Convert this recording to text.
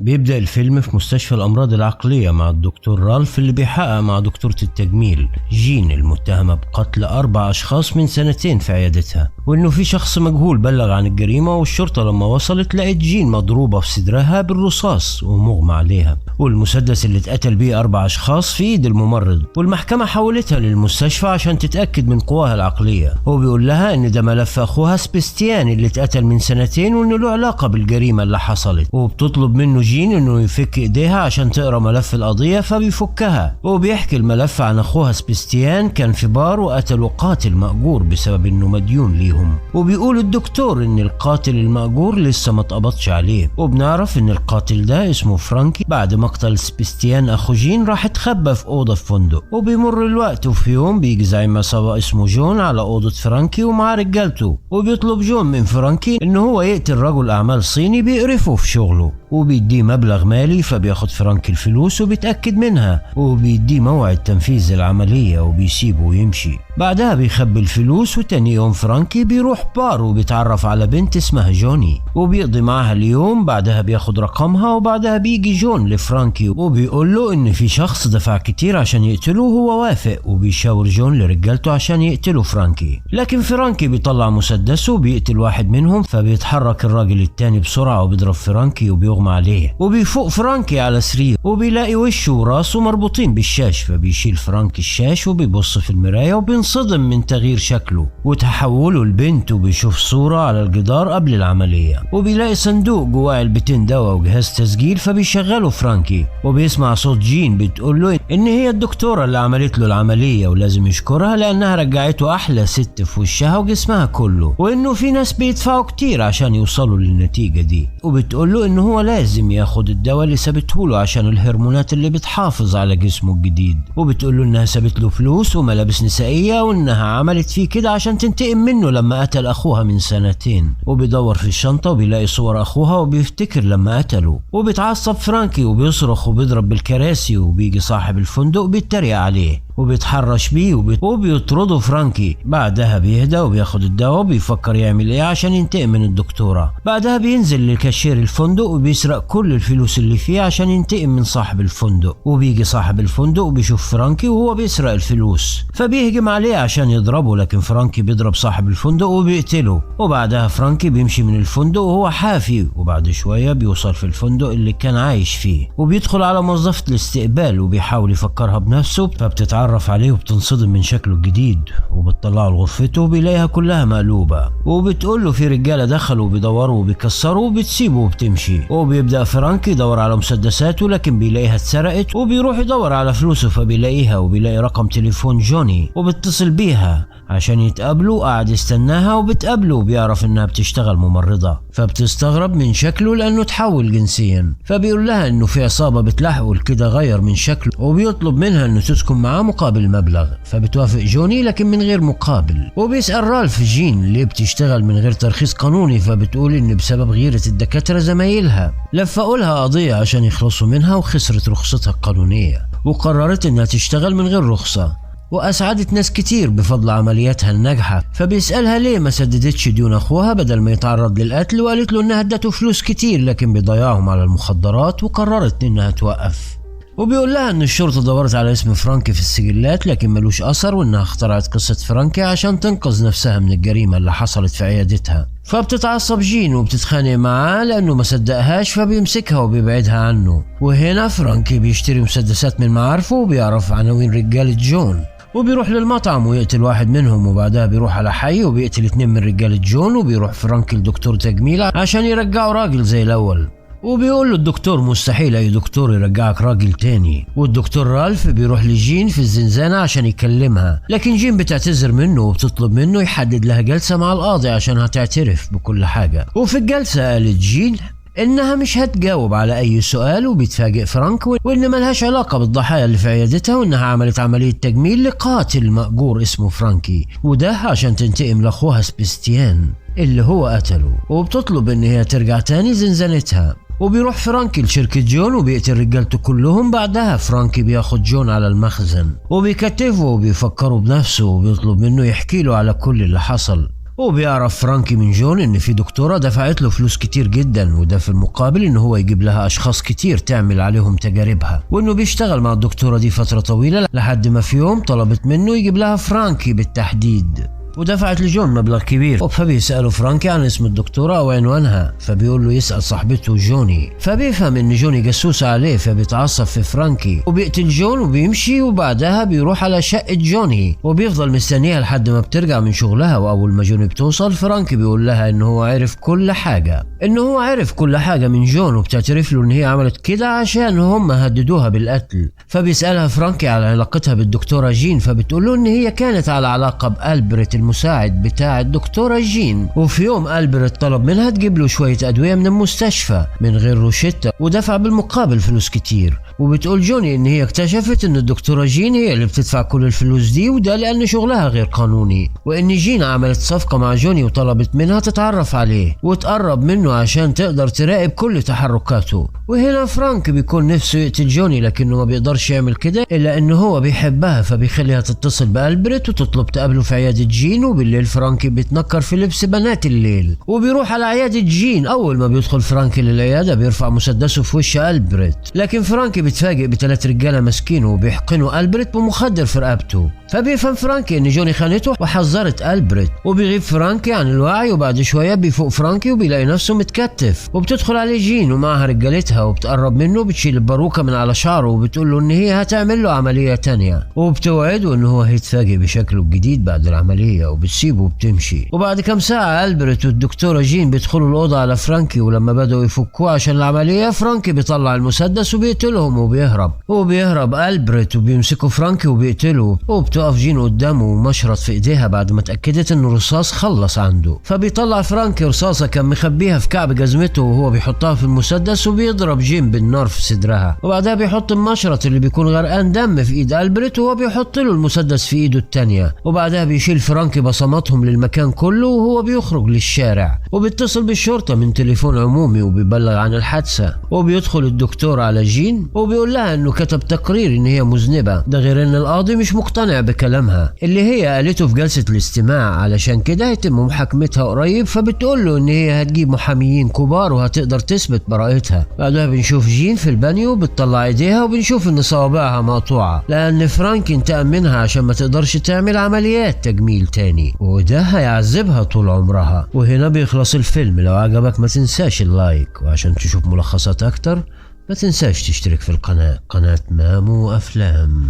بيبدأ الفيلم في مستشفى الأمراض العقلية مع الدكتور رالف اللي بيحقق مع دكتورة التجميل جين المتهمة بقتل 4 أشخاص من سنتين في عيادتها، وإنه في شخص مجهول بلغ عن الجريمة، والشرطة لما وصلت لقت جين مضروبة في صدرها بالرصاص ومغمى عليها، والمسدس اللي اتقتل بيه 4 أشخاص في إيد الممرض، والمحكمة حولتها للمستشفى عشان تتأكد من قواها العقلية. هو بيقول لها إن ده ملف أخوها سبيستيان اللي اتقتل من سنتين وإنه له علاقة بالجريمة اللي حصلت، وبتطلب منه جين إنه يفك إيديها عشان تقرأ ملف القضية، فبيفكها وبيحكي الملف عن أخوها سبيستيان كان في بار وقتلوا قاتل مأجور بسبب إنه مديون ليهم، وبيقول الدكتور إن القاتل المأجور لسه ما اتقبضش عليه، وبنعرف إن القاتل ده اسمه فرانكي. بعد مقتل سبيستيان أخو جين راح اتخبى في أوضة في فندق، وبيمر الوقت وفي يوم بيجي زعيم عصابة اسمه جون على أوضة فرانكي ومعاه رجالته، وبيطلب جون من فرانكي إن هو يقتل رجل أعمال صيني بيقرفه في شغله، وبيديه مبلغ مالي، فبياخد فرانكي الفلوس وبيتأكد منها، وبيديه موعد تنفيذ العملية وبيسيبه ويمشي. بعدها بيخبي الفلوس، وتاني يوم فرانكي بيروح بار وبيتعرف على بنت اسمها جوني وبيقضي معاها اليوم. بعدها بياخد رقمها، وبعدها بيجي جون لفرانكي وبيقول له ان في شخص دفع كتير عشان يقتله وهو وافق، وبيشاور جون لرجالته عشان يقتلوا فرانكي، لكن فرانكي بيطلع مسدسه وبيقتل واحد منهم، فبيتحرك الراجل التاني بسرعة وبيضرب فرانكي وبيغمى عليه، وبيفوق فرانكي على سرير وبيلاقي وشه وراسه مربوطين بالشاش، فبيشيل فرانكي الشاش وبيبص في المراية وبينصدم من تغيير شكله وتحوله لبنت، وبيشوف صورة على الجدار قبل العملية، وبيلاقي صندوق جواه علبتين دواء وجهاز تسجيل، فبيشغله فرانكي وبيسمع صوت جين بتقول له ان هي الدكتورة اللي عملت له العملية ولازم يشكرها لانها رجعته احلى ست في وشها وجسمها كله، وانه في ناس بيدفعوا كتير عشان يوصلوا للنتيجة دي، وبتقول له ان هو لازم ياخد الدواء اللي سابته له عشان الهرمونات اللي بتحافظ على جسمه الجديد، وبتقول له انها سابت له فلوس وملابس نسائية وانها عملت فيه كده عشان تنتقم منه لما قتل اخوها من سنتين. وبيدور في الشنطة وبيلاقي صور اخوها وبيفتكر لما قتله، وبيتعصب فرانكي وبيصرخ وبيضرب بالكراسي، وبيجي صاحب الفندق بيتريق عليه وبيتحرش بيه وبيطرده فرانكي. بعدها بيهدى وبياخد الدواء وبيفكر يعمل ايه عشان ينتقم من الدكتورة. بعدها بينزل لكاشير الفندق وبيسرق كل الفلوس اللي فيه عشان ينتقم من صاحب الفندق، وبيجي صاحب الفندق وبيشوف فرانكي وهو بيسرق الفلوس، فبيهجم عليه عشان يضربه، لكن فرانكي بيضرب صاحب الفندق وبيقتله. وبعدها فرانكي بيمشي من الفندق وهو حافي، وبعد شوية بيوصل في الفندق اللي كان عايش فيه، وبيدخل على موظفة الاستقبال وبيحاول يفكرها بنفسه، فبتتعرف عليه وبتنصدم من شكله الجديد، وبتطلعه لغرفته وبيلاقيها كلها مقلوبة، وبتقول له في رجالة دخلوا وبيدوروا وبيكسروا، وبتسيبه وبتمشي. وبيبدأ فرانك يدور على مسدساته لكن بيلاقيها اتسرقت، وبيروح يدور على فلوسه فبيلاقيها، وبيلاقي رقم تليفون جوني وبيتصل بيها عشان يتقابلوا. قعد يستناها وبتقابله، وبيعرف انها بتشتغل ممرضة، فبتستغرب من شكله لانه تحول جنسيا، فبيقول لها انه في عصابة بتلاحقه لكده غير من شكله، وبيطلب منها انه تسكن معاه مقابل مبلغ، فبتوافق جوني لكن من غير مقابل. وبيسأل رالف جين ليه بتشتغل من غير ترخيص قانوني، فبتقول ان بسبب غيرة الدكاترة زمايلها لفقوا لها قضية عشان يخلصوا منها، وخسرت رخصتها القانونية، وقررت انها تشتغل من غير رخصة، وأسعدت ناس كتير بفضل عملياتها الناجحة. فبيسألها ليه ما سددتش ديون أخوها بدل ما يتعرض للقتل، وقالت له إنها ادته فلوس كتير لكن بيضيعهم على المخدرات، وقررت إنها توقف. وبيقول لها إن الشرطة دورت على اسم فرانكي في السجلات لكن ملوش أثر، وإنها اخترعت قصة فرانكي عشان تنقذ نفسها من الجريمة اللي حصلت في عيادتها. فبتتعصب جين وبتتخانق معاه لأنه ما صدقهاش، فبيمسكها وبيبعدها عنه. وهنا فرانكي بيشتري مسدسات من معارفه وبيعرف عناوين رجالة جون، وبيروح للمطعم ويقتل واحد منهم، وبعدها بيروح على حي وبيقتل 2 من رجالة جون، وبيروح فرانكي لدكتور تجميل عشان يرجعه راجل زي الأول، وبيقول له الدكتور مستحيل أي دكتور يرجعك راجل تاني. والدكتور رالف بيروح لجين في الزنزانة عشان يكلمها، لكن جين بتعتذر منه وبتطلب منه يحدد لها جلسة مع القاضي عشان هتعترف بكل حاجة. وفي الجلسة قالت جين إنها مش هتجاوب على أي سؤال، وبيتفاجئ فرانك وإن ملهاش علاقة بالضحايا اللي في عيادتها، وإنها عملت عملية تجميل لقاتل مأجور اسمه فرانكي، وده عشان تنتقم لأخوها سبيستيان اللي هو قتله، وبتطلب إن هي ترجع تاني زنزانتها. وبيروح فرانكي لشركة جون وبيقتل رجالته كلهم. بعدها فرانكي بياخد جون على المخزن وبيكتفه وبيفكره بنفسه وبيطلب منه يحكي له على كل اللي حصل. وبيعرف فرانكي من جون ان في دكتورة دفعت له فلوس كتير جدا، وده في المقابل ان هو يجيب لها اشخاص كتير تعمل عليهم تجاربها، وانه بيشتغل مع الدكتورة دي فترة طويلة لحد ما في يوم طلبت منه يجيب لها فرانكي بالتحديد، ودفعت لجون مبلغ كبير. فبيسأله فرانكي عن اسم الدكتورة أو عنوانها، فبيقول له يسأل صاحبته جوني، فبيفهم إن جوني جاسوس عليه، فبيتعصب في فرانكي وبيقتل جون وبيمشي. وبعدها بيروح على شقة جوني وبيفضل مستنيها لحد ما بترجع من شغلها. وأول ما جوني بتوصل فرانكي بيقول لها إن هو عرف كل حاجة، إن هو عرف كل حاجة من جون، وبتعترف له إن هي عملت كده عشان هم هددوها بالقتل. فبيسألها فرانكي على علاقتها بالدكتورة جين، فبتقول له إن هي كانت على علاقة بألبرت المساعد بتاع الدكتورة جين، وفي يوم ألبرت طلب منها تجيب له شوية أدوية من المستشفى من غير روشتة، ودفع بالمقابل فلوس كتير. وبتقول جوني إن هي اكتشفت إن الدكتورة جين هي اللي بتدفع كل الفلوس دي، وده لأن شغلها غير قانوني، وإن جين عملت صفقة مع جوني وطلبت منها تتعرف عليه وتقرب منه عشان تقدر تراقب كل تحركاته. وهنا فرانك بيكون نفسه يقتل جوني، لكنه ما بيقدرش يعمل كده إلا إن هو بيحبها، فبيخليها تتصل بألبرت وتطلب تقابله في عيادة جين. وبالليل فرانكي بيتنكر في لبس بنات الليل وبيروح على عيادة جين. أول ما بيدخل فرانكي للعيادة بيرفع مسدسه في وش ألبرت، لكن فرانكي بيتفاجئ بثلاث رجالة ماسكينه وبيحقنوا ألبرت بمخدر في رقبته. فبيفهم فرانكي إن جوني خانته وحذرت ألبرت، وبيغيب فرانكي عن الوعي. وبعد شوية بيفوق فرانكي وبيلاقي نفسه متكتف، وبتدخل عليه جين ومعها رجالتها وبتقرب منه، بتشيل الباروكة من على شعره وبتقول له إن هي هتعمل له عملية تانية، وبتوعده إن هو هيتفاجئ بشكله الجديد بعد العملية، وبتسيبه وبتمشي. وبعد كام ساعة ألبرت والدكتورة جين بيدخلوا الأوضة على فرانكي، ولما بدأوا يفكوه عشان العملية فرانكي بيطلع المسدس وبيقتلهم وبيهرب. ألبرت وبيمسكوا فرانكي وبيقتله، وبتقف جين قدامه ومشرط في ايديها بعد ما اتأكدت ان الرصاص خلص عنده. فبيطلع فرانكي رصاصة كان مخبيها في كعب جزمته وهو بيحطها في المسدس وبيضرب جين بالنار في صدرها. وبعدها بيحط المشرط اللي بيكون غرقان دم في ايد ألبرت وهو بيحط له المسدس في ايده التانية. وبعدها بيشيل فرانكي بصماتهم للمكان كله وهو بيخرج للشارع، وبيتصل بالشرطة من تليفون عمومي وبيبلغ عن الحادثة. وبيدخل الدكتور على جين وبيقول لها انه كتب تقرير ان هي مذنبة، ده غير ان القاضي مش مقتنع بكلامها اللي هي قالته في جلسة الاستماع، علشان كده هيتم محاكمتها قريب. فبتقول له ان هي هتجيب محاميين كبار وهتقدر تثبت براءتها. بعدها بنشوف جين في البانيو بتطلع ايديها وبنشوف ان صوابعها مقطوعة لان فرانك انتقم منها عشان ما تقدرش تعمل عمليات تجميل تاني، وده هيعذبها طول عمرها. وهنا بيخلص الفيلم. لو عجبك ما تنساش ال like، وعشان تشوف ملخصات اكتر ما تنساش تشترك في القناة، قناة مامو أفلام.